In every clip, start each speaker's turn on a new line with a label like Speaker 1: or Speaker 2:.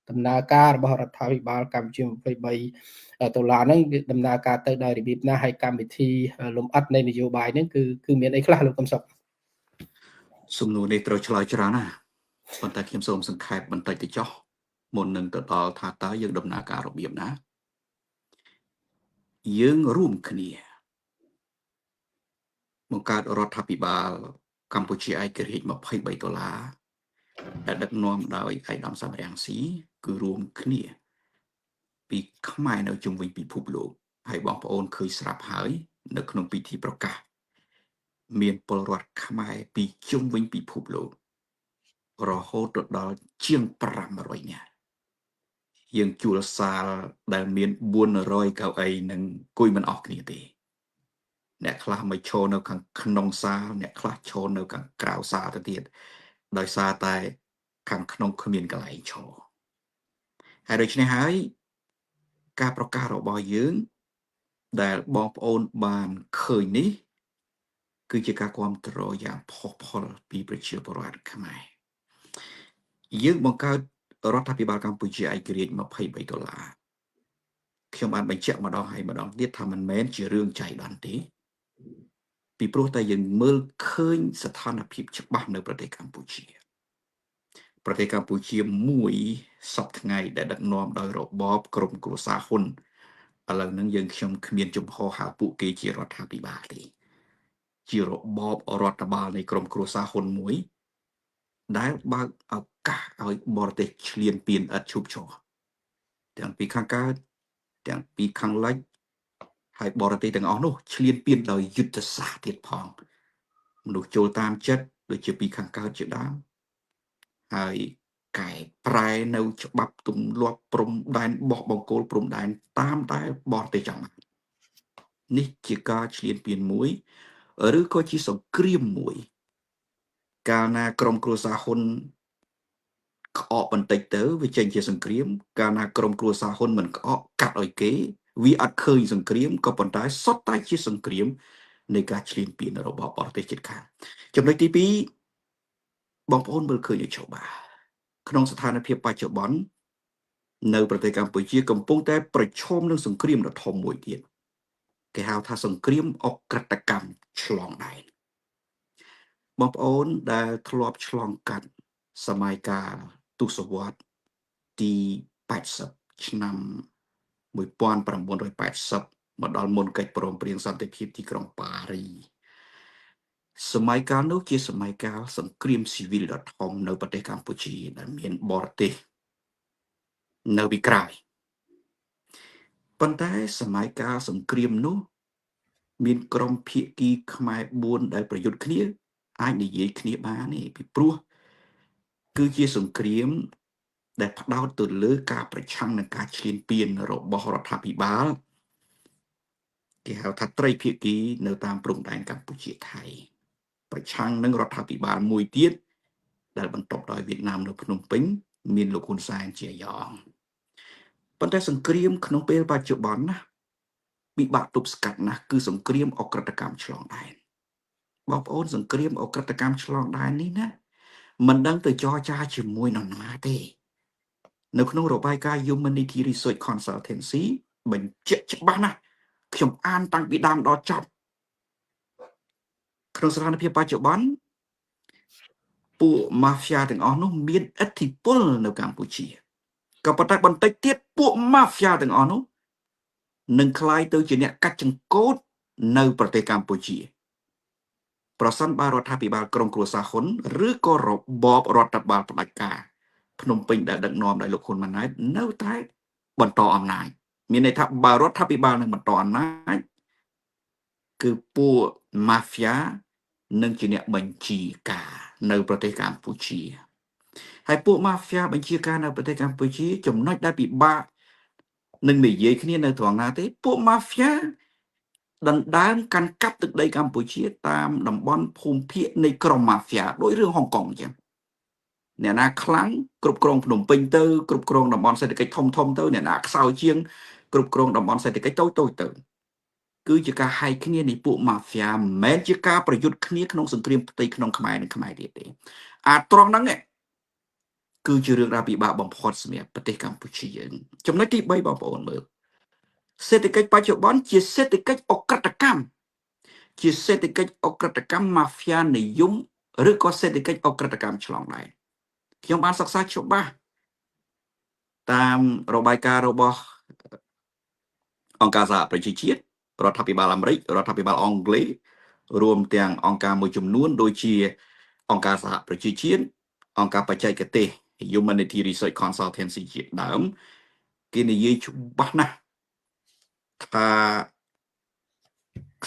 Speaker 1: ដំណើរការរបស់រដ្ឋាភិបាលកម្ពុជា23ដុល្លារហ្នឹងដំណើរការទៅដោយរបៀបណា ហើយកម្មវិធីលំអិតនៃនយោបាយហ្នឹងគឺមានអីខ្លះលោកកឹមសុខ?
Speaker 2: សំណួរនេះត្រូវឆ្លើយច្រើនណាស់ ប៉ុន្តែខ្ញុំសូមសង្ខេបបន្តិចទៅចុះ មុននឹងទៅដល់ថាតើយើងដំណើរការរបៀបណា។ យើងរួមគ្នាបង្កើតរដ្ឋាភិបាលកម្ពុជាឯករាជ្យ23ដុល្លារ ដែលដឹកនាំដោយឯកឧត្តមសំរងស៊ី គឺរួមគ្នាពីខ្មែរនៅជុំវិញពិភពលោក ហើយបងប្អូនឃើញស្រាប់ហើយ នៅក្នុងពិធីប្រកាស មានពលរដ្ឋខ្មែរពីជុំវិញពិភពលោករហូតទៅដល់ជាង500នាក់។ យើងជួលសាលដែលមាន400កៅអីនឹងគួយមិនអស់គ្នាទេ អ្នកខ្លះមកឈរនៅខាងក្នុងសាល អ្នកខ្លះឈរនៅខាងក្រៅសាលទៅទៀត ដោយសារតែខាងក្នុងគ្មានកន្លែងឈរ។ ហើយដូច្នេះហើយ ការប្រកាសរបស់យើងដែលបងប្អូនបានឃើញនេះ គឺជាការគ្រប់គ្រងយ៉ាងផុសផុលពីប្រជាពលរដ្ឋខ្មែរ។ យើងបង្កើតរដ្ឋាភិបាលកម្ពុជាឯករាជ្យ23ដុល្លារ ខ្ញុំបានបញ្ជាក់ម្ដងហើយម្ដងទៀតថា មិនមែនជារឿងចៃដន្យទេ ពីព្រោះតែយើងមើលឃើញស្ថានភាពច្បាស់នៅប្រទេសកម្ពុជា។ ប្រទេសកម្ពុជាមួយសពថ្ងៃដែលដឹកនាំដោយរបបក្រមគ្រួសារហ៊ុន ឥឡូវហ្នឹងយើងខ្ញុំគ្មានជំហរហៅពួកគេជារដ្ឋាភិបាលទេ ជារបបរដ្ឋបាលនៃក្រមគ្រួសារហ៊ុនមួយ ដែលបើកឱកាសឲ្យបរទេសឈ្លានពានឥតឈប់ឈរ ទាំងពីខាងកើត ទាំងពីខាងលិច ហើយបរទេសទាំងអស់នោះឈ្លានពានដោយយុទ្ធសាស្ត្រទៀតផង មនុស្សចូលតាមចិត្ត ដូចជាពីខាងកើតជាដើម ហើយកែប្រែនៅច្បាប់ទម្លាប់ព្រំដែន បោះបង្គោលព្រំដែនតាមដែលបរទេសចង់បាន។ នេះជាការឈ្លានពានមួយ ឬក៏ជាសង្គ្រាមមួយ។ កាលណាក្រុមគ្រួសារហ៊ុនក្អកបន្តិចទៅ វាចេញជាសង្គ្រាម កាលណាក្រុមគ្រួសារហ៊ុនមិនក្អក កាត់ឲ្យគេ វាអត់ឃើញសង្គ្រាម ក៏ប៉ុន្តែសុទ្ធតែជាសង្គ្រាមនៃការឈ្លានពានរបស់បរទេសជិតខាង។ ចំណុចទី2 បងប្អូនមើលឃើញឲ្យច្បាស់ ក្នុងស្ថានភាពបច្ចុប្បន្ននៅប្រទេសកម្ពុជា កំពុងតែប្រឈមនឹងសង្គ្រាមដ៏ធំមួយទៀត គេហៅថាសង្គ្រាមអក្រិតកម្មឆ្លងដែន។ បងប្អូនដែលធ្លាប់ឆ្លងកាត់សម័យកាលទសវត្សទី80 ឆ្នាំ1980 មកដល់មុនកិច្ចព្រមព្រៀងសន្តិភាពទីក្រុងប៉ារី សម័យកាលនោះជាសម័យកាលសង្គ្រាមស៊ីវិលដ៏ធំនៅប្រទេសកម្ពុជា ដែលមានបរទេសនៅពីក្រោយ។ ប៉ុន្តែសម័យកាលសង្គ្រាមនោះ មានក្រុមភាគីខ្មែរ4ដែលប្រយុទ្ធគ្នាអាចនិយាយគ្នាបានទេ ពីព្រោះគឺជាសង្គ្រាមដែលផ្ដោតទៅលើការប្រឆាំងនឹងការឈ្លានពានរបស់រដ្ឋាភិបាល គេហៅថាត្រីភាគីនៅតាមព្រំដែនកម្ពុជាថៃ ប្រឆាំងនឹងរដ្ឋាភិបាលមួយទៀតដែលបន្ទប់ដោយវៀតណាមនៅភ្នំពេញ មានលោកហ៊ុនសែនជាយ៉ង។ ប៉ុន្តែសង្គ្រាមក្នុងពេលបច្ចុប្បន្នណា ពិបាកទប់ស្កាត់ណាស់ គឺសង្គ្រាមអក្រិតកម្មឆ្លងដែន។ បងប្អូន សង្គ្រាមអក្រិតកម្មឆ្លងដែននេះណា មិនដឹងទៅចរចាជាមួយនរណាទេ។ នៅក្នុងរបាយការណ៍ Humanity Research Consultancy បញ្ជាក់ច្បាស់ណាស់ ខ្ញុំអានតាំងពីដើមដល់ចប់ ក្នុងស្ថានភាពបច្ចុប្បន្ន ពួកម៉ាហ្វយ៉ាទាំងអស់នោះមានឥទ្ធិពលនៅកម្ពុជា ក៏ប៉ុន្តែបន្តិចទៀត ពួកម៉ាហ្វយ៉ាទាំងអស់នោះនឹងក្លាយទៅជាអ្នកកាច់ចង្កូតនៅប្រទេសកម្ពុជា ប្រសិនបើរដ្ឋាភិបាលក្រុមគ្រួសារហ៊ុន ឬក៏របបរដ្ឋបាលផ្ដាច់ការភ្នំពេញដែលដឹកនាំដោយលោកហ៊ុនម៉ាណែតនៅតែបន្តអំណាច។ មានន័យថា បើរដ្ឋាភិបាលនឹងបន្តអំណាច គឺពួកម៉ាហ្វយ៉ានឹងជាអ្នកបញ្ជាការនៅប្រទេសកម្ពុជា។ ហើយពួកម៉ាហ្វយ៉ាបញ្ជាការនៅប្រទេសកម្ពុជា ចំណុចដែលពិបាកនឹងនិយាយគ្នានៅត្រង់ណាទេ ពួកម៉ាហ្វយ៉ាដណ្ដើមកាន់កាប់ទឹកដីកម្ពុជាតាមតំបន់ភូមិភាគនៃក្រុមម៉ាហ្វយ៉ា ដោយរឿងហុងកុងអញ្ចឹង អ្នកណាខ្លាំងគ្រប់គ្រងភ្នំពេញទៅ គ្រប់គ្រងតំបន់សេដ្ឋកិច្ចធំធំទៅ អ្នកណាខ្សោយជាងគ្រប់គ្រងតំបន់សេដ្ឋកិច្ចតូចតូចទៅ គឺជាការហែកគ្នានៃពួកម៉ាហ្វយ៉ា មិនមែនជាការប្រយុទ្ធគ្នាក្នុងសង្គ្រាមផ្ទៃក្នុងខ្មែរនិងខ្មែរទៀតទេ។ អាត្រង់ហ្នឹង គឺជារឿងរ៉ាវពិបាកបំផុតសម្រាប់ប្រទេសកម្ពុជាយើងចំណុចទី3បងប្អូនមើលសេដ្ឋកិច្ចបច្ចុប្បន្នជាសេដ្ឋកិច្ចអក្រិតកម្មជាសេដ្ឋកិច្ចអក្រិតកម្មម៉ាហ្វៀនិយមឬក៏សេដ្ឋកិច្ចអក្រិតកម្មឆ្លងដែនខ្ញុំបានសិក្សាច្បាស់តាមរបាយការណ៍របស់អង្គការសហប្រជាជាតិរដ្ឋាភិបាលអាមេរិករដ្ឋាភិបាលអង់គ្លេសរួមទាំងអង្គការមួយចំនួនដូចជាអង្គការសហប្រជាជាតិអង្គការបច្ចេកទេស Humanity Research Consultancy ជាដើមគេនិយាយច្បាស់ណាស់ថា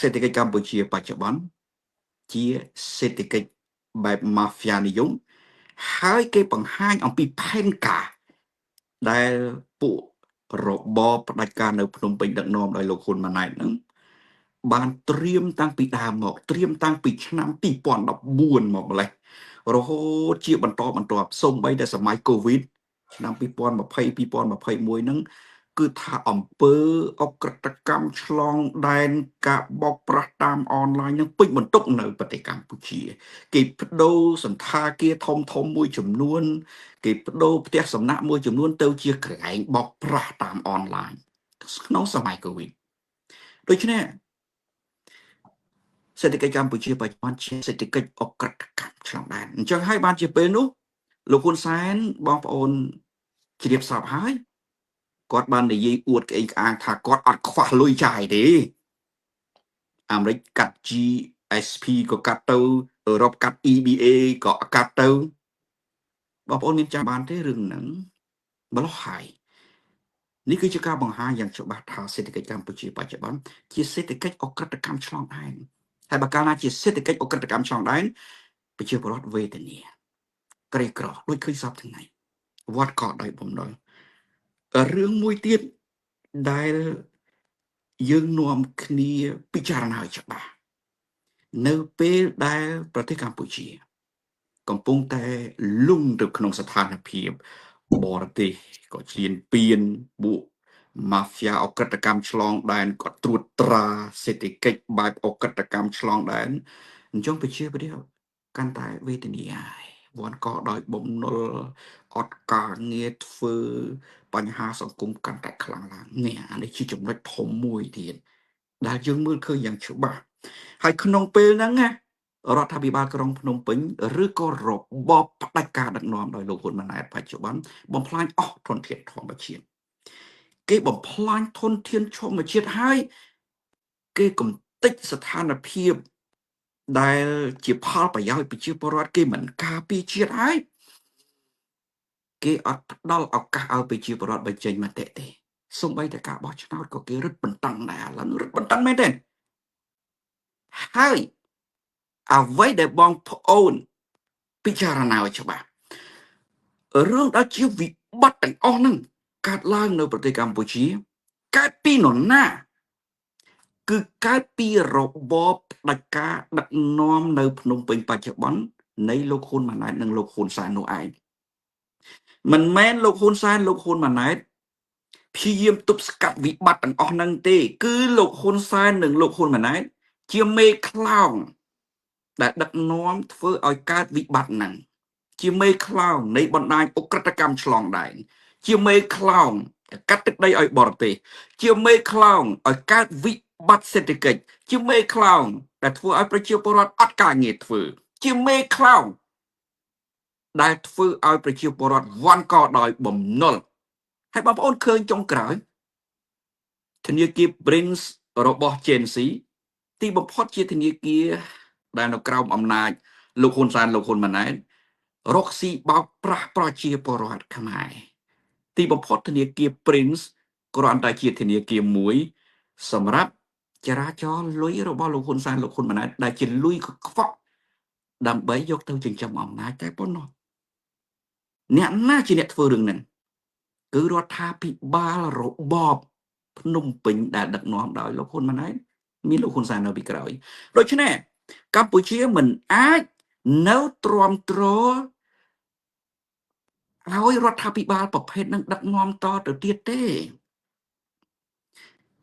Speaker 2: សេដ្ឋកិច្ចកម្ពុជាបច្ចុប្បន្នជាសេដ្ឋកិច្ចបែបម៉ាហ្វៀនិយមហើយគេបង្ហាញអំពីផែនការដែលពួករបបផ្ដាច់ការនៅភ្នំពេញដឹកនាំដោយលោកហ៊ុនម៉ាណែតហ្នឹងបានត្រៀមតាំងពីដើមមកត្រៀមតាំងពីឆ្នាំ2014មកម្លេះរហូតជាបន្តបន្ទាប់សូម្បីតែសម័យកូវីដឆ្នាំ2020 2021ហ្នឹងគឺថាអំពើអក្រិតកម្មឆ្លងដែនការបោកប្រាស់តាមអនឡាញនឹងពេញបន្ទុកនៅប្រទេសកម្ពុជាគេបដូរសន្តាគារធំធំមួយចំនួនគេបដូរផ្ទះសំណាក់មួយចំនួនទៅជាកន្លែងបោកប្រាស់តាមអនឡាញក្នុងសម័យកូវីដដូច្នេះសេដ្ឋកិច្ចកម្ពុជាបច្ចុប្បន្នជាសេដ្ឋកិច្ចអក្រិតកម្មឆ្លងដែនអញ្ចឹងហើយបានជាពេលនោះលោកហ៊ុនសែនបងប្អូនជ្រាបស្រាប់ហើយគាត់បាននិយាយអួតក្អេងក្អាងថាគាត់អត់ខ្វះលុយចាយទេអាមេរិកកាត់ GSP ក៏កាត់ទៅអឺរ៉ុបកាត់ EBA ក៏កាត់ទៅបងប្អូនមានចាំបានទេរឿងហ្នឹងម្លោះហើយនេះគឺជាការបង្ហាញយ៉ាងច្បាស់ថាសេដ្ឋកិច្ចកម្ពុជាបច្ចុប្បន្នជាសេដ្ឋកិច្ចអក្រិតកម្មឆ្លងដែនហើយបើកាលណាជាសេដ្ឋកិច្ចអក្រិតកម្មឆ្លងដែនប្រជាពលរដ្ឋវេទនាក្រីក្រដូចឃើញសពថ្ងៃវត្តកដោយបំណុលរឿងមួយទៀតដែលយើងនាំគ្នាពិចារណាឲ្យច្បាស់នៅពេលដែលប្រទេសកម្ពុជាកំពុងតែលងទៅក្នុងស្ថានភាពបរទេសក៏ឈ្លានពានពួកម៉ាហ្វៀអក្រិតកម្មឆ្លងដែនក៏ត្រួតត្រាសេដ្ឋកិច្ចបែបអក្រិតកម្មឆ្លងដែនអញ្ចឹងប្រជាពលរដ្ឋកាន់តែវេទនាហើយវ័នកដោយបំណុលអត់ការងារធ្វើបញ្ហាសង្គមកាន់តែខ្លាំងឡើងនេះអានេះជាចំណុចធំមួយទៀតដែលយើងមើលឃើញយ៉ាងច្បាស់ហើយក្នុងពេលហ្នឹងណារដ្ឋាភិបាលក្រុងភ្នំពេញឬក៏របបផ្ដាច់ការដឹកនាំដោយលោកហ៊ុនម៉ាណែតបច្ចុប្បន្នបំផ្លាញអស់ធនធានធម្មជាតិគេបំផ្លាញធនធានធម្មជាតិហើយគេកំទេចស្ថានភាពដែលជាផលប្រយោជន៍ប្រជាពលរដ្ឋគេមិនការពារជាតិហើយគេអត់ផ្ដល់ឱកាសឲ្យប្រជាពលរដ្ឋបញ្ចេញមតិទេសូម្បីតែការបោះឆ្នោតក៏គេរឹតបន្តឹងដែរឥឡូវរឹតបន្តឹងមែនទេហើយអ្វីដែលបងប្អូនពិចារណាឲ្យច្បាស់រឿងដែលជាវិបត្តិទាំងអស់ហ្នឹងកើតឡើងនៅប្រទេសកម្ពុជាកើតពីនរណាគឺកើតពីរបបផ្ដាច់ការដឹកនាំនៅភ្នំពេញបច្ចុប្បន្ននៃលោកហ៊ុនម៉ាណែតនិងលោកហ៊ុនសែននោះឯងមិនមែនលោកហ៊ុនសែនលោកហ៊ុនម៉ាណែតព្យាយាមទប់ស្កាត់វិបត្តិទាំងអស់ហ្នឹងទេគឺលោកហ៊ុនសែននិងលោកហ៊ុនម៉ាណែតជាមេខ្លោងដែលដឹកនាំធ្វើឲ្យកើតវិបត្តិហ្នឹងជាមេខ្លោងនៃបណ្ដាញឧក្រិដ្ឋកម្មឆ្លងដែនជាមេខ្លោងកាត់ទឹកដីឲ្យបរទេសជាមេខ្លោងឲ្យកើតវិបត្តិសេដ្ឋកិច្ចជាមេខ្លោងដែលធ្វើឲ្យប្រជាពលរដ្ឋអត់ការងារធ្វើជាមេខ្លោងដែលធ្វើឲ្យប្រជាពលរដ្ឋវ័នកដោយបំណុលហើយបងប្អូនឃើញចុងក្រោយធនាគារ Prince របស់ Gen Z ទីបំផុតជាធនាគារដែលនៅក្រោមអំណាចលោកហ៊ុនសែនលោកហ៊ុនម៉ាណែតរកស៊ីបោកប្រាស់ប្រជាពលរដ្ឋខ្មែរទីបំផុតធនាគារ Prince គ្រាន់តែជាធនាគារមួយសម្រាប់ចរាចរណ៍លុយរបស់លោកហ៊ុនសែនលោកហ៊ុនម៉ាណែតដែលជាលុយកខ្វក់ដើម្បីយកទៅចិញ្ចឹមអំណាចតែប៉ុណ្ណោះអ្នកណាជាអ្នកធ្វើរឿងហ្នឹងគឺរដ្ឋាភិបាលរបបភ្នំពេញដែលដឹកនាំដោយលោកហ៊ុនម៉ាណែតមានលោកហ៊ុនសែននៅពីក្រោយដូច្នេះកម្ពុជាមិនអាចនៅទ្រាំទ្រឲ្យរដ្ឋាភិបាលប្រភេទនឹងដឹកនាំតទៅទៀតទេ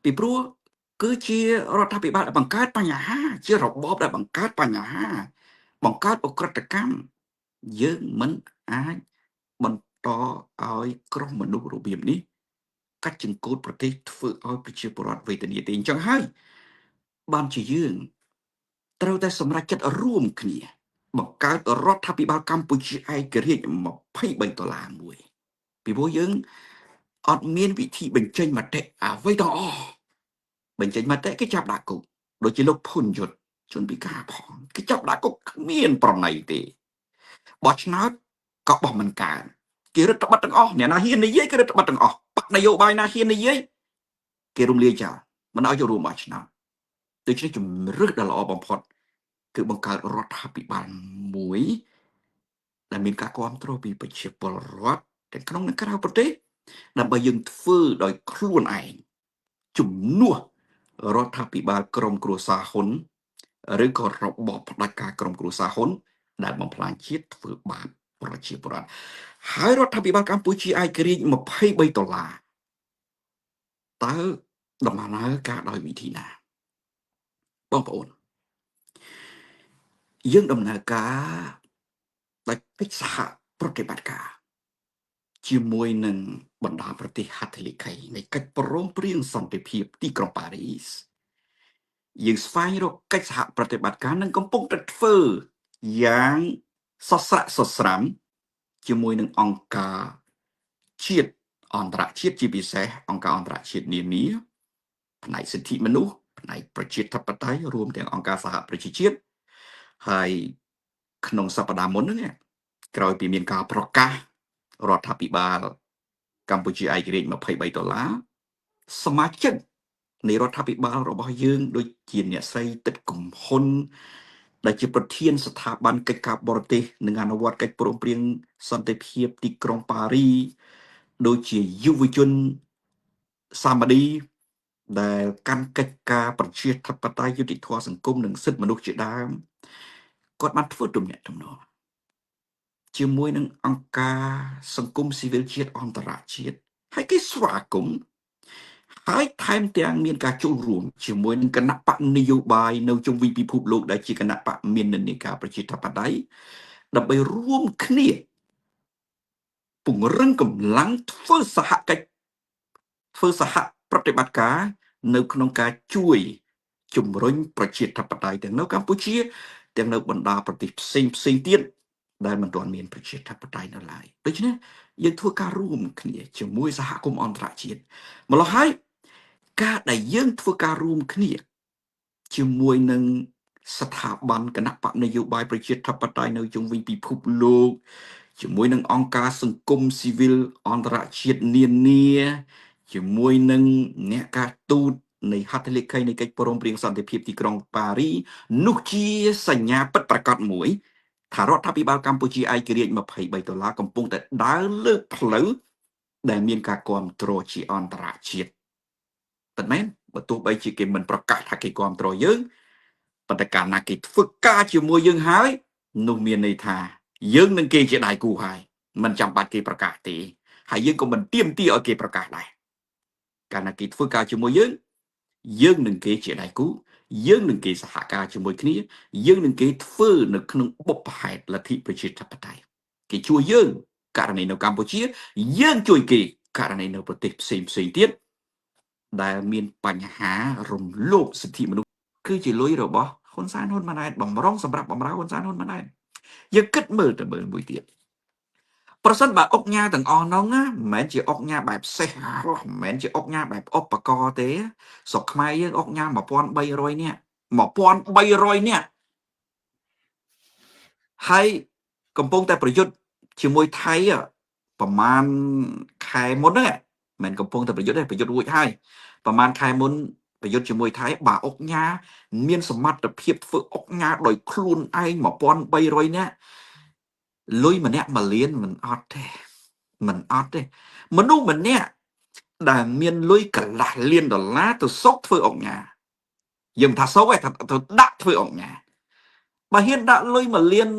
Speaker 2: ពីព្រោះគឺជារដ្ឋាភិបាលដែលបង្កើតបញ្ហាជារបបដែលបង្កើតបញ្ហាបង្កើតឧក្រិដ្ឋកម្មយើងមិនអាចបន្ត ឲ្យក្រុមមនុស្សរបៀបនេះកាច់ចង្កូតប្រទេសធ្វើឲ្យប្រជាពលរដ្ឋវេទនាទេអញ្ចឹងហើយបានជាយើងត្រូវតែសម្រេចចិត្តរួមគ្នាបង្កើតរដ្ឋាភិបាលកម្ពុជាឯករាជ្យ23ដុល្លារមួយពីព្រោះយើងអត់មានវិធីបញ្ចេញមតិអ្វីទាំងអស់បញ្ចេញមតិគេចាប់ដាក់គុកដូចជាលោកភុនយុទ្ធជនពិការផងគេចាប់ដាក់គុកគ្មានប្រណីទេបោះឆ្នោតក៏បោះមិនកើនគេរឹតត្បិតទាំងអស់អ្នកណាហ៊ាននិយាយគេរឹតត្បិតទាំងអស់បកនយោបាយណាហ៊ាននិយាយគេរំលាយចោលមិនឲ្យចូលរួមបោះឆ្នោតដូច្នេះជំរឿសដ៏ល្អបំផុតគឺបង្កើតរដ្ឋាភិបាលមួយដែលមានការគ្រប់គ្រងពីប្រជាពលរដ្ឋទាំងក្នុងនិងក្រៅប្រទេសដើម្បីយើងធ្វើដោយខ្លួនឯងជំនួសរដ្ឋាភិបាលក្រមគ្រួសារហ៊ុនឬក៏របបផ្ដាច់ការក្រមគ្រួសារហ៊ុនដែលបំផ្លាញជាតិធ្វើបាបប្រជាពលរដ្ឋហើយរដ្ឋាភិបាលកម្ពុជាឯករាជ្យ23ដុល្លារតើដំណើរការដោយវិធីណាបងប្អូនយើងដំណើរការដោយកិច្ចសហប្រតិបត្តិការជាមួយនឹងបណ្ដាប្រទេសហត្ថលេខីនៃកិច្ចព្រមព្រៀងសន្តិភាពទីក្រុងប៉ារីសយើងស្វែងរកកិច្ចសហប្រតិបត្តិការនឹងកំពុងតែធ្វើយ៉ាងសស្រាក់សស្រាំជាមួយនឹងអង្គការជាតិអន្តរជាតិជាពិសេសអង្គការអន្តរជាតិនានាផ្នែកសិទ្ធិមនុស្សផ្នែកប្រជាធិបតេយ្យរួមទាំងអង្គការសហប្រជាជាតិហើយក្នុងសប្តាហ៍មុនហ្នឹងក្រោយពីមានការប្រកាសរដ្ឋាភិបាលកម្ពុជាឯករាជ្យ23ដុល្លារសមាជិកនៃរដ្ឋាភិបាលរបស់យើងដូចជាអ្នកស្រីទឹកកំហ៊ុនដែលជាប្រធានស្ថាប័នកិច្ចការបរទេសនិងអនុវត្តកិច្ចព្រមព្រៀងសន្តិភាពទីក្រុងប៉ារីដូចជាយុវជនសាមឌីដែលកាន់កិច្ចការប្រជាធិបតេយ្យយុត្តិធម៌សង្គមនិងសិទ្ធិមនុស្សជាដើមគាត់បានធ្វើទំនាក់ទំនងជាមួយនឹងអង្គការសង្គមស៊ីវិលជាតិអន្តរជាតិហើយគេស្វាគមន៍ហើយថែមទាំងមានការចូលរួមជាមួយនឹងគណៈបកនយោបាយនៅជុំវិញពិភពលោកដែលជាគណៈបកមាននិន្នាការប្រជាធិបតេយ្យដើម្បីរួមគ្នាពង្រឹងកម្លាំងធ្វើសហកិច្ចធ្វើសហប្រតិបត្តិការនៅក្នុងការជួយជំរុញប្រជាធិបតេយ្យទាំងនៅកម្ពុជាទាំងនៅបណ្ដាប្រទេសផ្សេងផ្សេងទៀតដែលមិនទាន់មានប្រជាធិបតេយ្យនៅឡើយដូច្នេះយើងធ្វើការរួមគ្នាជាមួយសហគមន៍អន្តរជាតិម្ល៉េះហើយការដែលយើងធ្វើការរួមគ្នាជាមួយនឹងស្ថាប័នគណៈបកនយោបាយប្រជាធិបតេយ្យនៅជុំវិញពិភពលោកជាមួយនឹងអង្គការសង្គមស៊ីវិលអន្តរជាតិនានាជាមួយនឹងអ្នកការទូតនៃហត្ថលេខីនៃកិច្ចព្រមព្រៀងសន្តិភាពទីក្រុងប៉ារីនោះជាសញ្ញាពិតប្រាកដមួយថារដ្ឋាភិបាលកម្ពុជាឯករាជ្យ23ដុល្លារកំពុងតែដើរលើផ្លូវដែលមានការគ្រប់គ្រងជាអន្តរជាតិពិតមែនបើទោះបីជាគេមិនប្រកាសថាគេគ្រប់គ្រងយើងប៉ុន្តែកាលណាគេធ្វើការជាមួយយើងហើយនោះមានន័យថាយើងនឹងគេជាដៃគូហើយមិនចាំបាច់គេប្រកាសទេហើយយើងក៏មិនទាមទារឲ្យគេប្រកាសដែរកាលណាគេធ្វើការជាមួយយើងយើងនឹងគេជាដៃគូយើងនឹងគេសហការជាមួយគ្នាយើងនឹងគេធ្វើនៅក្នុងបុព្វហេតុលទ្ធិប្រជាធិបតេយ្យគេជួយយើងករណីនៅកម្ពុជាយើងជួយគេករណីនៅប្រទេសផ្សេងផ្សេងទៀតដែលមានបញ្ហារំលោភសិទ្ធិមនុស្សគឺជាលុយរបស់ហ៊ុនសែនហ៊ុនម៉ាណែតបំរុងសម្រាប់បំរើហ៊ុនសែនហ៊ុនម៉ាណែតយើងគិតមើលទៅមើលមួយទៀតប្រសិនបើអុកញ៉ាទាំងអស់នោះណាមិនមែនជាអុកញ៉ាបែបសេះមិនមែនជាអុកញ៉ាបែបឧបករណ៍ទេស្រុកខ្មែរយើងអុកញ៉ា1300នាក់1300នាក់ហើយកំពុងតែប្រយុទ្ធជាមួយថៃប្រហែលខែមុនហ្នឹងមិនកំពុងតែប្រយុទ្ធទេប្រយុទ្ធរួចហើយប្រហែលខែមុនប្រយុទ្ធជាមួយថៃបើអុកញ៉ាមានសមត្ថភាពធ្វើអុកញ៉ាដោយខ្លួនឯង1300នាក់លុយម្នាក់1លានមិនអត់ទេមិនអត់ទេមនុស្សម្នាក់ដែលមានលុយកន្លះលានដុល្លារទៅសុកធ្វើអុកញ៉ាយើងមិនថាសុកទេថាទៅដាក់ធ្វើអុកញ៉ាបើហ៊ានដាក់លុយ1លាន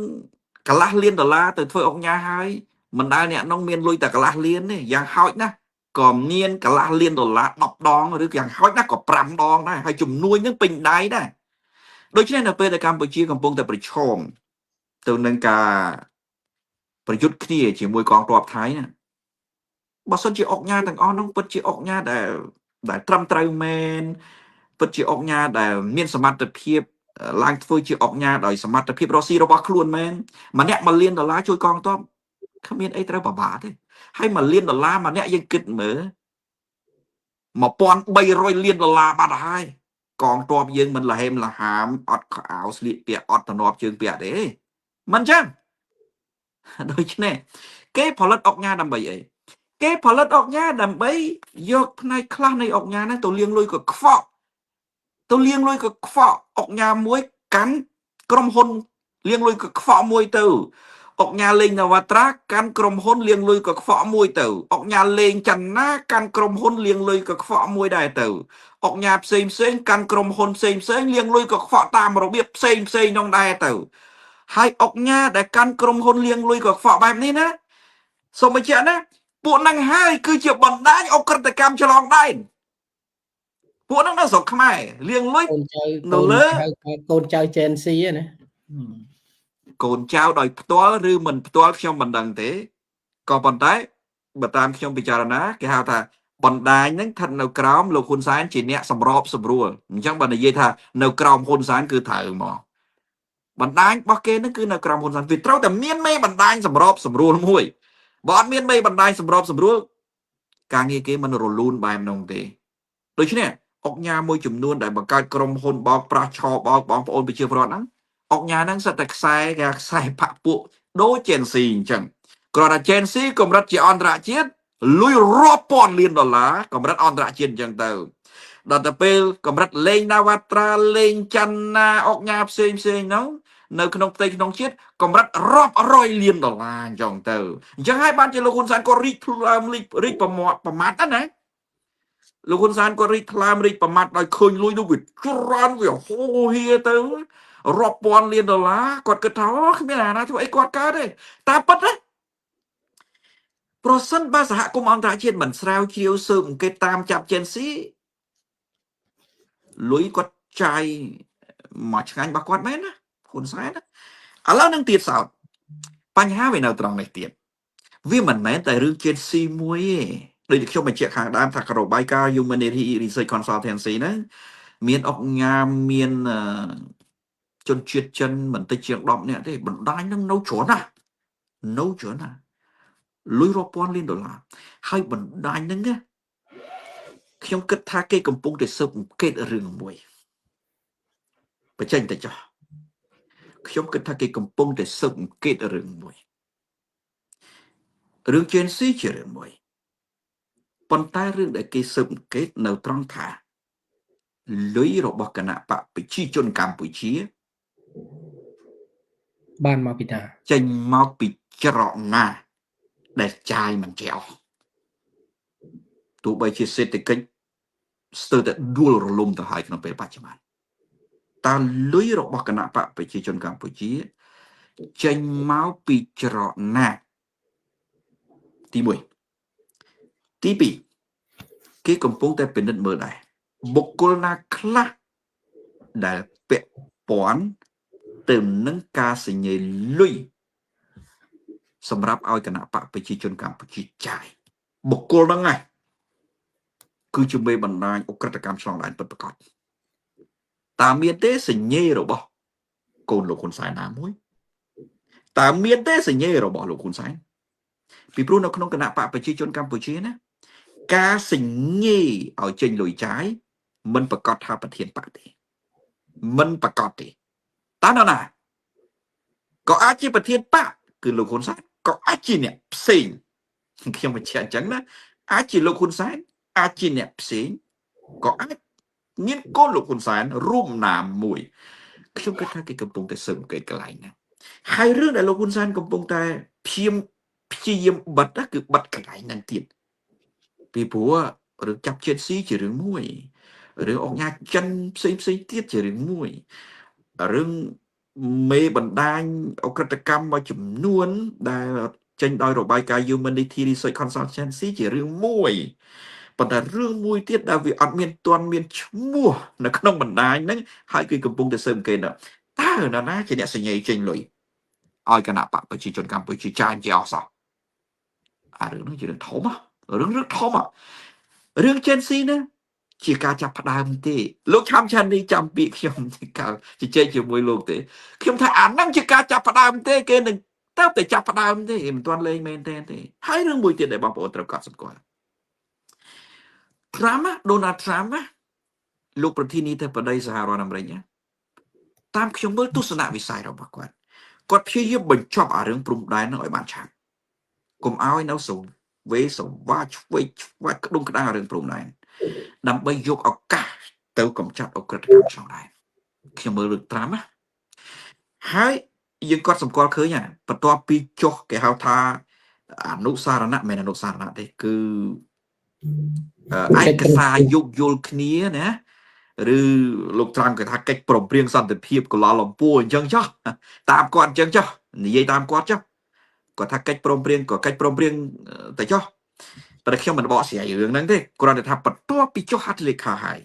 Speaker 2: កន្លះលានដុល្លារទៅធ្វើអុកញ៉ាហើយមិនដែលអ្នកនោះមានលុយតែកន្លះលានទេយ៉ាងហោចណាស់ក៏មានកន្លះលានដុល្លារ10ដងឬយ៉ាងហោចណាស់ក៏5ដងដែរហើយជំនួយនឹងពេញដៃដែរដូច្នេះនៅពេលដែលកម្ពុជាកំពុងតែប្រឈមទៅនឹងការ ប្រយុទ្ធគ្នាជាមួយកងទ័ពថៃណា បើសិនជាអុកញ៉ាទាំងអស់នោះពិតជាអុកញ៉ាដែលត្រឹមត្រូវមែន ពិតជាអុកញ៉ាដែលមានសមត្ថភាពឡើងធ្វើជាអុកញ៉ាដោយសមត្ថភាពរស់ស៊ីរបស់ខ្លួនមែន ម្នាក់1លានដុល្លារជួយកងទ័ពគ្មានអីត្រូវពិបាកទេ ហើយ1លានដុល្លារម្នាក់ យើងគិតមើល1300លានដុល្លារបាត់ហើយ កងទ័ពយើងមិនលហេមលហាម អត់ខោអាវស្លៀកពាក់ អត់តំណប់ជើងពាក់ទេ មិនចឹង។ ដូច្នេះគេផលិតអុកញ៉ាដើម្បីអី? គេផលិតអុកញ៉ាដើម្បីយកផ្នែកខ្លះនៃអុកញ៉ាហ្នឹងទៅលាងលុយកខ្វក់ ទៅលាងលុយកខ្វក់។ អុកញ៉ាមួយកាន់ក្រុមហ៊ុនលាងលុយកខ្វក់មួយទៅ អុកញ៉ាលេងនវត្រាកាន់ក្រុមហ៊ុនលាងលុយកខ្វក់មួយទៅ អុកញ៉ាលេងចន្ទាកាន់ក្រុមហ៊ុនលាងលុយកខ្វក់មួយដែរទៅ អុកញ៉ាផ្សេងផ្សេងកាន់ក្រុមហ៊ុនផ្សេងផ្សេងលាងលុយកខ្វក់តាមរបៀបផ្សេងផ្សេងនោះដែរទៅ ហើយអុកញ៉ាដែលកាន់ក្រុមហ៊ុនលាងលុយកខ្វក់បែបនេះណា សូមបញ្ជាក់ណា ពួកហ្នឹងហើយគឺជាបណ្ដាញអក្រិតកម្មឆ្លងដែន ពួកហ្នឹងនៅស្រុកខ្មែរលាងលុយ
Speaker 1: កូនចៅ
Speaker 2: នៅលើ
Speaker 1: កូនចៅ Gen Z ណា
Speaker 2: កូនចៅដោយផ្ទាល់ឬមិនផ្ទាល់ខ្ញុំមិនដឹងទេ ក៏ប៉ុន្តែបើតាមខ្ញុំពិចារណា គេហៅថាបណ្ដាញហ្នឹងស្ថិតនៅក្រោមលោកហ៊ុនសែនជាអ្នកសម្របសម្រួល។ អញ្ចឹងបើនិយាយថានៅក្រោមហ៊ុនសែនគឺត្រូវមក បណ្ដាញរបស់គេហ្នឹងគឺនៅក្រោមហ៊ុនសែន វាត្រូវតែមានមេបណ្ដាញសម្របសម្រួលមួយ បើអត់មានមេបណ្ដាញសម្របសម្រួល ការងារគេមិនរលូនបែបនោះទេ។ ដូច្នេះអុកញ៉ាមួយចំនួនដែលបង្កើតក្រុមហ៊ុនបោកប្រាស់ឆបោកបងប្អូនប្រជាពលរដ្ឋហ្នឹង អុកញ៉ាហ្នឹងសិតតែខ្សែ គេខ្សែផាក់ពួកដូច Gen Z អញ្ចឹង គ្រាន់តែ Gen Z កម្រិតជាអន្តរជាតិ លុយរាប់ពាន់លានដុល្លារកម្រិតអន្តរជាតិអញ្ចឹងទៅ ដល់ទៅពេលកម្រិតលេងណាវ៉ាត្រា លេងចន្ទា អុកញ៉ាផ្សេងផ្សេងហ្នឹងនៅក្នុងផ្ទៃក្នុងជាតិ កម្រិតរាប់រយលានដុល្លារអញ្ចឹងទៅ។ អញ្ចឹងហើយបានជាលោកហ៊ុនសែនក៏រីកថ្លើមរីកប្រមាត់ប្រមាត់ណា លោកហ៊ុនសែនក៏រីកថ្លើមរីកប្រមាត់ ដោយឃើញលុយនោះវាច្រើន វាហូរហៀទៅរាប់ពាន់លានដុល្លារ គាត់គិតថាអូគ្មានអាណាធ្វើអីគាត់កើតទេ។ តាមពិតណា ប្រសិនបើសហគមន៍អន្តរជាតិមិនស្រាវជ្រាវស៊ើបអង្កេតតាមចាប់ Gen Z លុយគាត់ចាយមកឆ្ងាញ់របស់គាត់មែនណាហ៊ុនសែនណា។ ឥឡូវនឹងទៀតសោត បញ្ហាវានៅត្រង់នេះទៀត វាមិនមែនតែរឿង Gen Z មួយទេ ដូចខ្ញុំបញ្ជាក់ខាងដើមថា របាយការណ៍ Humanity Research Consultancy ហ្នឹងមានអុកញ៉ា មានជនជាតិចិនមិនតិចជាង10នាក់ទេ បណ្ដាញហ្នឹងនៅច្រើនណាស់ នៅច្រើនណាស់ លុយរាប់ពាន់លានដុល្លារ ហើយបណ្ដាញហ្នឹងណា ខ្ញុំគិតថាគេកំពុងតែស៊ើបអង្កេតរឿងមួយបញ្ចេញទៅចុះ។ ខ្ញុំគិតថាគេកំពុងតែស៊ើបអង្កេតរឿងមួយ រឿង Gen Z ជារឿងមួយ ប៉ុន្តែរឿងដែលគេស៊ើបអង្កេតនៅត្រង់ថា លុយរបស់គណៈបកប្រជាជនកម្ពុជា
Speaker 1: បានមកពីណា
Speaker 2: ចេញមកពីច្រកណា ដែលចាយមិនចេះអស់ ទោះបីជាសេដ្ឋកិច្ចស្ទើរតែដួលរលំទៅហើយក្នុងពេលបច្ចុប្បន្ន តើលុយរបស់គណៈបកប្រជាជនកម្ពុជាចេញមកពីច្រកណា ទី1។ ទី2 គេកំពុងតែពិនិត្យមើលដែរ បុគ្គលណាខ្លះដែលពាក់ព័ន្ធទៅនឹងការសញ្ញេលុយសម្រាប់ឲ្យគណៈបកប្រជាជនកម្ពុជាចាយ បុគ្គលហ្នឹងឯងគឺជាមេបណ្ដាញអ ுக ្រិតកម្មឆ្លងដែនពិតប្រាកដ តើមានទេសញ្ញេរបស់កូនលោកហ៊ុនសែនណាមួយ តើមានទេសញ្ញេរបស់លោកហ៊ុនសែន ពីព្រោះនៅក្នុងគណៈបកប្រជាជនកម្ពុជាណា ការសញ្ញេឲ្យចេញលុយចាយមិនប្រកាសថាប្រធានបកទេ មិនប្រកាសទេ តើនរណាក៏អាចជាប្រធានបកគឺលោកហ៊ុនសែន ក៏អាចជាអ្នកផ្សេង ខ្ញុំបញ្ជាក់អញ្ចឹងណា អាចជាលោកហ៊ុនសែន អាចជាអ្នកផ្សេង ក៏អាចមានកូនលោកហ៊ុនសែនរួមណាមមួយ។ ខ្ញុំគិតថាគេកំពុងតែស៊ើបអង្កេតកន្លែងហ្នឹងហើយ រឿងដែលលោកហ៊ុនសែនកំពុងតែព្យាយាមបិទគឺបិទកន្លែងហ្នឹងទៀត ពីព្រោះរឿងចាប់ជាតិស៊ីជារឿងមួយ រឿងអង្គការចិនផ្សេងផ្សេងទៀតជារឿងមួយ រឿងមេបណ្ដាញអក្រិតកម្មមួយចំនួនដែលចេញដោយរបាយការណ៍ Humanity Research Consultancy ជារឿងមួយ ប៉ុន្តែរឿងមួយទៀតដែលវាអត់មានទាន់មានឈ្មោះនៅក្នុងបណ្ដាញហ្នឹង ហើយគឺកំពុងតែស៊ើបអង្កេត តើនរណាជាអ្នកសញ្ញេចេញលុយ ឲ្យគណៈបកប្រជាជនកម្ពុជាចាញ់ជាអស់សោះអារឿងនោះជារឿងធំរឿងរឿងធំរឿង Gen Z ណាជាការចាប់ផ្ដើមទេលោកឆាំឆានីចាំពាក្យខ្ញុំជាការជជែកជាមួយលោកទេខ្ញុំថាអាហ្នឹងជាការចាប់ផ្ដើមទេគេនឹងទៅតែចាប់ផ្ដើមទេមិនទាន់លេងមែនទេទេហើយរឿងមួយទៀតដែលបងប្អូនត្រូវកត់សម្គាល់ Trump Donald Trump លោកប្រធានាធិបតីសហរដ្ឋអាមេរិកតាមខ្ញុំមើលទស្សនវិស័យរបស់គាត់គាត់ព្យាយាមបញ្ចប់អារឿងព្រំដែននឹងឲ្យបានឆាប់កុំឲ្យនៅសវេសវ៉ាឆ្វេងឆ្វាច់ក្ដុងក្ដាំងរឿងព្រំដែនដើម្បីយកឱកាសទៅកម្ចាត់អក្រិតកម្មឆ្លងដែនខ្ញុំមើលលើកត្រាំណាហើយយើងគាត់សម្គាល់ឃើញបន្ទាប់ពីចុះគេហៅថាអនុសារណៈមិនអនុសារណៈទេគឺឯកសារយោគយល់គ្នាណាឬលោកត្រាំគេថាកិច្ចព្រមព្រៀងសន្តិភាពកូឡាឡំពួរអញ្ចឹងចុះតាមគាត់អញ្ចឹងចុះនិយាយតាមគាត់ចុះគាត់ថាកិច្ចព្រមព្រៀងក៏កិច្ចព្រមព្រៀងទៅចុះតែខ្ញុំមិនបកស្រាយរឿងហ្នឹងទេគ្រាន់តែថាបន្ទាប់ពីចុះហត្ថលេខាហើយ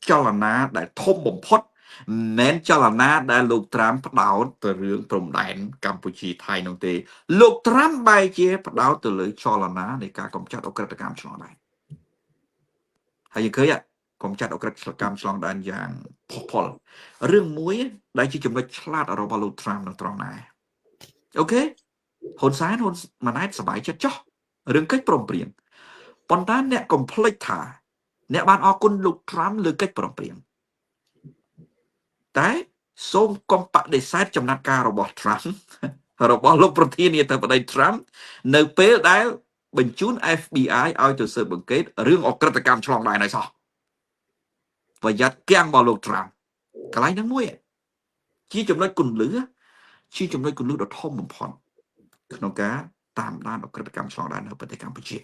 Speaker 2: ចលនាដែលធំបំផុតមិនមែនចលនាដែលលោកត្រាំផ្ដោតទៅរឿងព្រំដែនកម្ពុជាថៃនោះទេលោកត្រាំបែរជាផ្ដោតទៅលើចលនានៃការកម្ចាត់អក្រិតកម្មឆ្លងដែនហើយយើងឃើញកម្ចាត់អក្រិតកម្មឆ្លងដែនយ៉ាងផុសផុលរឿងមួយដែលជាចំណុចឆ្លាតរបស់លោកត្រាំនឹងត្រង់ដែរអូខេហ៊ុនសែនហ៊ុនម៉ាណែតសบายចិត្តចុះរឿងកិច្ចព្រមព្រៀងប៉ុន្តែអ្នកកុំភ្លេចថាអ្នកបានអរគុណលោកត្រាំលើកិច្ចព្រមព្រៀងតែសូមកុំបដិសេធចំណាត់ការរបស់ Trump របស់លោកប្រធានាធិបតី Trump នៅពេលដែលបញ្ជូន FBI ឲ្យទៅស៊ើបអង្កេតរឿងអក្រិតកម្មឆ្លងដែនឲ្យសោះប្រយ័ត្នគាំងរបស់លោក Trump កន្លែងហ្នឹងមួយជាចំណុចគន្លឹះជាចំណុចគន្លឹះដ៏ធំបំផុតក្នុងការតាមដានអក្រិតកម្មឆ្លងដែននៅប្រទេសកម្ពុជា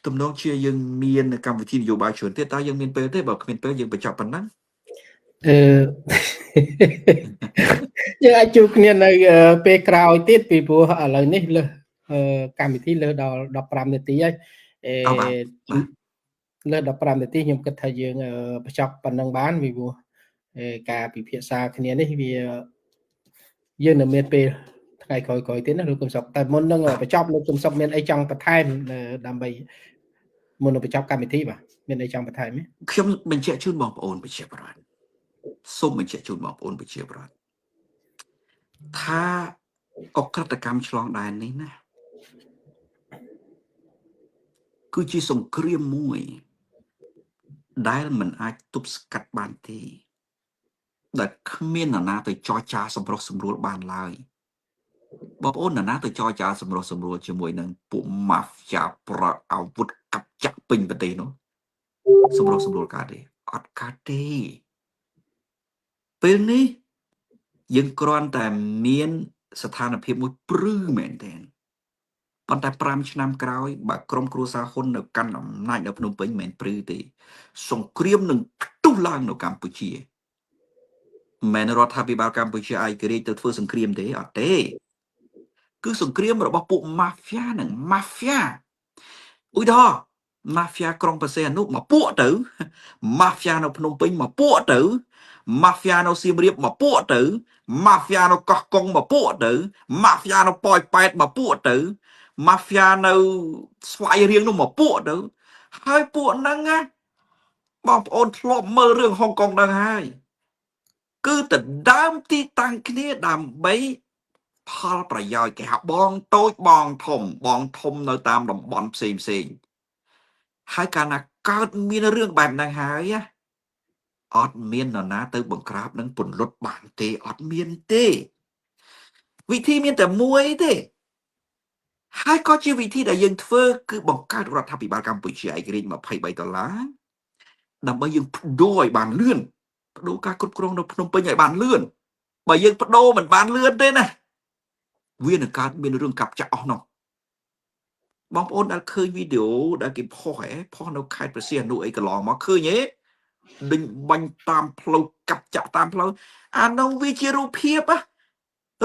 Speaker 2: ទំនងជាយើងមានកម្មវិធីនយោបាយច្រើនទៀតតើយើងមានពេលទេបើគ្មានពេលយើងបញ្ចប់ប៉ុណ្ណឹង
Speaker 1: អឺយើងអាចជួបគ្នានៅពេលក្រោយទៀតពីព្រោះឥឡូវនេះលើសកម្មវិធីលើសដល់15នាទីហើយលើស15នាទីខ្ញុំគិតថាយើងបញ្ចប់ប៉ុណ្ណឹងបានពីព្រោះការពិភាក្សាគ្នានេះវាយើងនៅមានពេលថ្ងៃក្រោយៗទៀតណាលោកគឹមសុខតែមុននឹងបញ្ចប់លោកគឹមសុខមានអីចង់បន្ថែមដើម្បីមុននឹងបញ្ចប់កម្មវិធីបាទមានអីចង់បន្ថែមទេ
Speaker 2: ខ្ញុំបញ្ជាក់ជូនបងប្អូនប្រជាពលរដ្ឋសូមបញ្ជាក់ជូនបងប្អូនប្រជាពលរដ្ឋថាអក្រិតកម្មឆ្លងដែននេះណាគឺជាសង្គ្រាមមួយដែលមិនអាចទប់ស្កាត់បានទេដែលគ្មាននរណាទៅចរចាសម្រុះសម្រួលបានឡើយបងប្អូននរណាទៅចរចាសម្រុះសម្រួលជាមួយនឹងពួកម៉ាហ្វៀប្រអាវុធកាប់ចាក់ពេញប្រទេសនោះសម្រុះសម្រួលកើតទេអត់កើតទេពេលនេះយើងគ្រាន់តែមានស្ថានភាពមួយព្រឺមែនទែនប៉ុន្តែ5ឆ្នាំក្រោយបើក្រុមគ្រួសារហ៊ុននៅកាន់អំណាចនៅភ្នំពេញមិនមែនព្រឺទេសង្គ្រាមនឹងផ្ទុះឡើងនៅកម្ពុជាមិនមែនរដ្ឋាភិបាលកម្ពុជាឯករាជ្យទៅធ្វើសង្គ្រាមទេអត់ទេគឺសង្គ្រាមរបស់ពួកម៉ាហ្វៀនិងម៉ាហ្វៀឧទាហរណ៍ម៉ាហ្វៀក្រុងព្រះសីហនុមកពួកទៅម៉ាហ្វៀនៅភ្នំពេញមកពួកទៅម៉ាហ្វៀនៅសៀមរាបមកពួកទៅម៉ាហ្វៀនៅកោះកុងមកពួកទៅម៉ាហ្វៀនៅប៉ោយប៉ែតមកពួកទៅម៉ាហ្វៀនៅស្វាយរៀងនោះមកពួកទៅហើយពួកហ្នឹងណាបងប្អូនធ្លាប់មើលរឿងហុងកុងដឹងហើយគឺទៅដើមទីតាំងគ្នាដើម្បីផលប្រយោជន៍គេហៅបងតូចបងធំបងធំនៅតាមតំបន់ផ្សេងផ្សេងហើយកាលណាកើតមានរឿងបែបហ្នឹងហើយអត់មាននរណាទៅបង្ក្រាបនឹងពន្លត់បានទេអត់មានទេវិធីមានតែមួយទេហើយក៏ជាវិធីដែលយើងធ្វើគឺបង្កើតរដ្ឋាភិបាលកម្ពុជាឯករាជ្យ23ដុល្លារដើម្បីយើងបដូរឲ្យបានលឿនបដូរការគ្រប់គ្រងនៅភ្នំពេញឲ្យបានលឿនបើយើងបដូរមិនបានលឿនទេណាវានឹងកើតមានរឿងកាប់ចាក់អស់នោះបងប្អូនដែលឃើញវីដេអូដែលគេផុសហ៎ផុសនៅខេត្តព្រះសីហនុអីកន្លងមកឃើញទេដេញបាញ់តាមផ្លូវកាប់ចាក់តាមផ្លូវអានោះវាជារូបភាព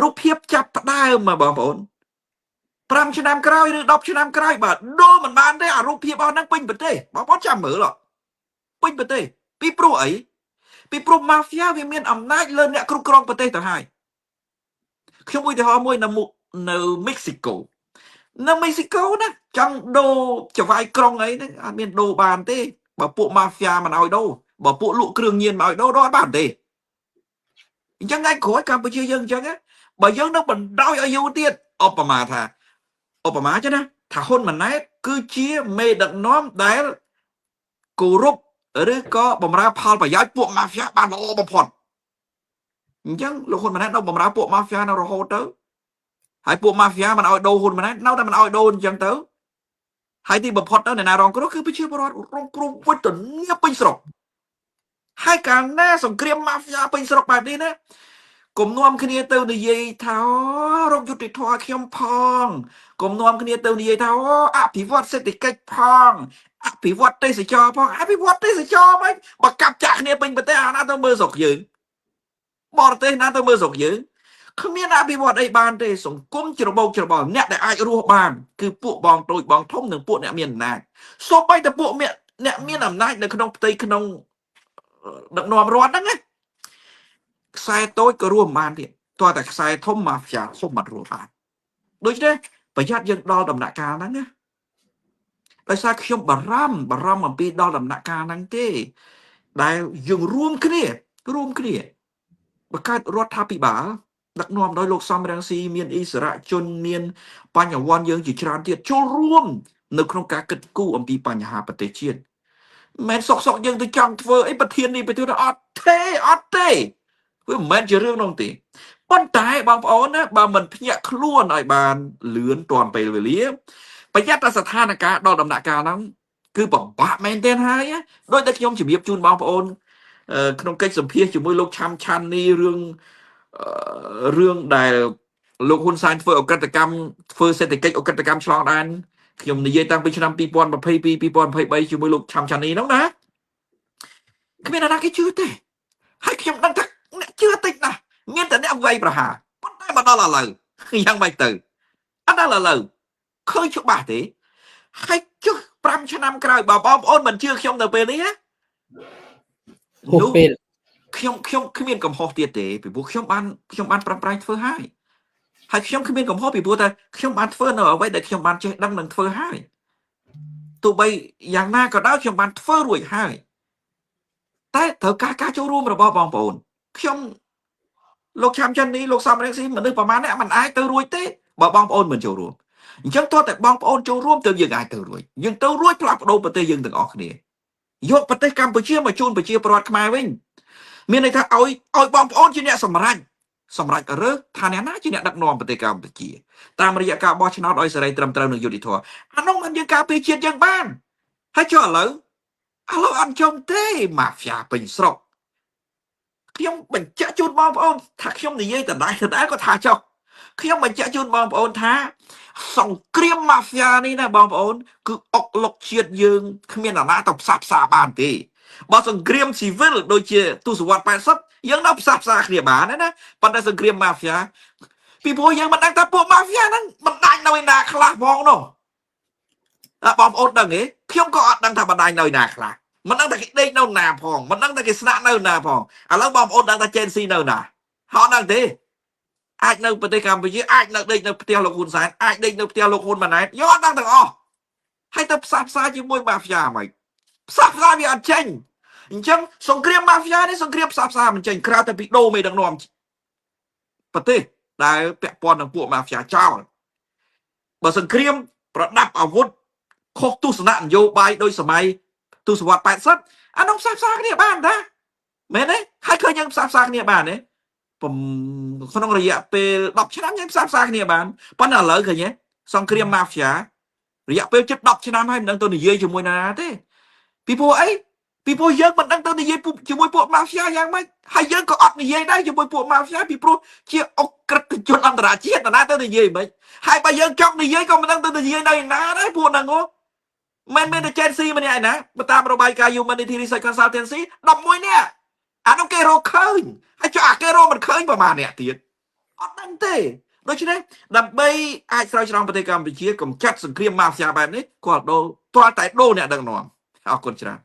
Speaker 2: រូបភាពចាប់ផ្ដើមបងប្អូន5ឆ្នាំក្រោយឬ10ឆ្នាំក្រោយបាទដូរមិនបានទេអារូបភាពអស់ហ្នឹងពេញប្រទេសបងប្អូនចាំមើលពេញប្រទេសពីព្រោះអីពីព្រោះម៉ាហ្វៀវាមានអំណាចលើអ្នកគ្រប់គ្រងប្រទេសទៅហើយខ្ញុំឧទាហរណ៍មួយនៅមុខ នៅមិចស៊ីកូ នៅមិចស៊ីកូណាចង់ដូរចវាយក្រុងអីហ្នឹងអត់មានដូរបានទេបើពួកម៉ាហ្វយ៉ាមិនឲ្យដូរបើពួកលក់គ្រឿងញៀនមិនឲ្យដូរដូរអត់បានទេអញ្ចឹងថ្ងៃក្រោយកម្ពុជាយើងអញ្ចឹងបើយើងនៅបណ្ដោយឲ្យយូរទៀតឧបមាថាឧបមាចឹងណាថាហ៊ុនម៉ាណែតគឺជាមេដឹកនាំដែលគោរពឬក៏បំរើផលប្រយោជន៍ពួកម៉ាហ្វយ៉ាបានល្អបំផុតអញ្ចឹងលោកហ៊ុនម៉ាណែតនៅបំរើពួកម៉ាហ្វយ៉ានៅរហូតទៅហើយពួកម៉ាហ្វយ៉ាមិនឲ្យដូរហ៊ុនម៉ាណែតនៅតែមិនឲ្យដូរអញ្ចឹងទៅហើយទីបំផុតទៅអ្នកណារងគ្រោះគឺប្រជាពលរដ្ឋរងគ្រោះវេទនាពេញស្រុកហើយកាលណាសង្គ្រាមម៉ាហ្វយ៉ាពេញស្រុកបែបនេះណាកុំនាំគ្នាទៅនិយាយថារកយុត្តិធម៌ខ្ញុំផងកុំនាំគ្នាទៅនិយាយថាអភិវឌ្ឍសេដ្ឋកិច្ចផងអភិវឌ្ឍទេសចរផងអភិវឌ្ឍទេសចរមិនបើកាប់ចាក់គ្នាពេញប្រទេសអាណាទៅមើលស្រុកយើងបរទេសណាទៅមើលស្រុកយើងគ្មានអភិវឌ្ឍអីបានទេសង្គមច្របូកច្របល់អ្នកដែលអាចរស់បានគឺពួកបងតូចបងធំនិងពួកអ្នកមានអំណាចសូម្បីតែពួកអ្នកមានអំណាចនៅក្នុងផ្ទៃក្នុងដឹកនាំរដ្ឋហ្នឹងណាខ្សែតូចក៏រួមបានទៀតតើតែខ្សែធំម៉ាហ្វយ៉ាសុំអត់រួមបានដូច្នេះប្រយ័ត្នយើងដល់ដំណាក់កាលហ្នឹងណាដោយសារខ្ញុំបារម្ភអំពីដល់ដំណាក់កាលហ្នឹងទេដែលយើងរួមគ្នាបង្កើតរដ្ឋាភិបាលដឹកនាំដោយលោកសំរងស៊ីមានអិសរាជជនមានបញ្ញវន្តយើងជាច្រើនទៀតចូលរួមនៅក្នុងការគិតគូរអំពីបញ្ហាប្រទេសជាតិមិនសុកយើងទៅចង់ធ្វើអីប្រធាននេះប្រធានអត់ទេវាមិនមែនជារឿងនោះទេប៉ុន្តែបងប្អូនណាបើមិនភ្ញាក់ខ្លួនឲ្យបានលឿនទាន់ពេលវេលាប្រយ័ត្នតែស្ថានភាពដល់ដំណាក់កាលហ្នឹងគឺពិបាកមែនទែនហើយដោយតែខ្ញុំជំរាបជូនបងប្អូនក្នុងកិច្ចសម្ភាសជាមួយលោកឆាំឆាន់នេះរឿងដែលលោកហ៊ុនសែនធ្វើអក្រិតកម្មធ្វើសេដ្ឋកិច្ចអក្រិតកម្មឆ្លងដែនខ្ញុំនិយាយតាំងពីឆ្នាំ2022 2023ជាមួយលោកឆាំឆានីហ្នឹងណាគ្មានអ្នកណាគេជឿទេហើយខ្ញុំដឹងថាអ្នកជឿតិចណាស់មានតែអ្នកវាយប្រហារប៉ុន្តែមកដល់ឥឡូវយ៉ាងម៉េចទៅអត់ដល់ឥឡូវឃើញច្បាស់ទេហើយចុះ5ឆ្នាំក្រោយបើបងប្អូនមិនជឿខ្ញុំនៅពេលនេះណា
Speaker 1: នោះពេល
Speaker 2: ខ្ញុំគ្មានកំហុសទៀតទេពីព្រោះខ្ញុំបានប្រឹងប្រែងធ្វើហើយហើយខ្ញុំគ្មានកំហុសពីព្រោះតែខ្ញុំបានធ្វើនៅអ្វីដែលខ្ញុំបានចេះដឹងនិងធ្វើហើយទោះបីយ៉ាងណាក៏ដោយខ្ញុំបានធ្វើរួចហើយតែត្រូវការចូលរួមរបស់បងប្អូនខ្ញុំលោកឆាំចិននេះលោកសំរងស៊ីមនុស្សប្រមាណអ្នកមិនអាចទៅរួចទេបើបងប្អូនមិនចូលរួមអញ្ចឹងតើតែបងប្អូនចូលរួមទៅយើងអាចទៅរួចយើងទៅរួចផ្លាស់ប្ដូរប្រទេសយើងទាំងអស់គ្នាយកប្រទេសកម្ពុជាមកជូនប្រជាពលរដ្ឋខ្មែរវិញមានន័យថាឲ្យបងប្អូនជាអ្នកសម្រេចរើសថាអ្នកណាជាអ្នកដឹកនាំប្រទេសកម្ពុជាតាមរយៈការបោះឆ្នោតឲ្យសេរីត្រឹមត្រូវនិងយុត្តិធម៌អានោះមិនយើងការពារជាតិយើងបានហើយចុះឥឡូវអត់ចំទេម៉ាហ្វយ៉ាពេញស្រុកខ្ញុំបញ្ជាក់ជូនបងប្អូនថាខ្ញុំនិយាយដដែលក៏ថាចុះខ្ញុំបញ្ជាក់ជូនបងប្អូនថាសង្គ្រាមម៉ាហ្វយ៉ានេះណាបងប្អូនគឺអុកលុកជាតិយើងគ្មានអាណាទៅផ្សះផ្សាបានទេបើសង្គ្រាមស៊ីវិលដូចជាទសវត្ស80យើងនៅផ្សះផ្សាគ្នាបានណាប៉ុន្តែសង្គ្រាមម៉ាហ្វយ៉ាពីព្រោះយើងមិនដឹងថាពួកម៉ាហ្វយ៉ាហ្នឹងបណ្ដាញនៅឯណាខ្លះផងនោះបងប្អូនដឹងទេខ្ញុំក៏អត់ដឹងថាបណ្ដាញនៅឯណាខ្លះមិនដឹងថាគេដេកនៅណាផងមិនដឹងថាគេស្នាក់នៅណាផងឥឡូវបងប្អូនដឹងថា Gen Z នៅណាហត់ដឹងទេអាចនៅប្រទេសកម្ពុជាអាចនៅដេកនៅផ្ទះលោកហ៊ុនសែនអាចដេកនៅផ្ទះលោកហ៊ុនម៉ាណែតយកអត់ដឹងទាំងអស់ហើយទៅផ្សះផ្សាជាមួយម៉ាហ្វយ៉ាហ្មងផ្សះផ្សាវាអត់ចេញអញ្ចឹងសង្គ្រាមម៉ាហ្វយ៉ានេះសង្គ្រាមផ្សះផ្សាមិនចេញក្រៅតែពីដូរមេដឹកនាំប្រទេសដែលពាក់ព័ន្ធនឹងពួកម៉ាហ្វយ៉ាចោលបើសង្គ្រាមប្រដាប់អាវុធខុសទស្សនៈនយោបាយដោយសម័យទសវត្ស80អានោះផ្សះផ្សាគ្នាបានតាមែនទេហើយឃើញយើងផ្សះផ្សាគ្នាបានទេក្នុងរយៈពេល10ឆ្នាំយើងផ្សះផ្សាគ្នាបានប៉ុន្តែឥឡូវឃើញទេសង្គ្រាមម៉ាហ្វយ៉ារយៈពេលជិត10ឆ្នាំហើយមិនដឹងទៅនិយាយជាមួយណាទេពីព្រោះអីពីព្រោះយើងមិនដឹងទៅនិយាយជាមួយពួកម៉ាហ្វយ៉ាយ៉ាងម៉េចហើយយើងក៏អត់និយាយដែរជាមួយពួកម៉ាហ្វយ៉ាពីព្រោះជាអក្រិតជនអន្តរជាតិណាទៅនិយាយមិនហើយបើយើងចង់និយាយក៏មិនដឹងទៅនិយាយនៅណាដែរពួកហ្នឹងហ៎មិនមែនតែ Gen Z ម្នាក់ឯណាបើតាមរបាយការណ៍ Humanity Research Consultancy 11នាក់អានោះគេរកឃើញហើយចុះអាគេរកមិនឃើញប្រហែលអ្នកទៀតអត់ដឹងទេដូច្នេះដើម្បីអាចស្រោចស្រង់ប្រទេសកម្ពុជាកម្ចាត់សង្គ្រាមម៉ាហ្វយ៉ាបែបនេះគាត់ដូរទាល់តែដូរអ្នកដឹកនាំអរគុណច្រើន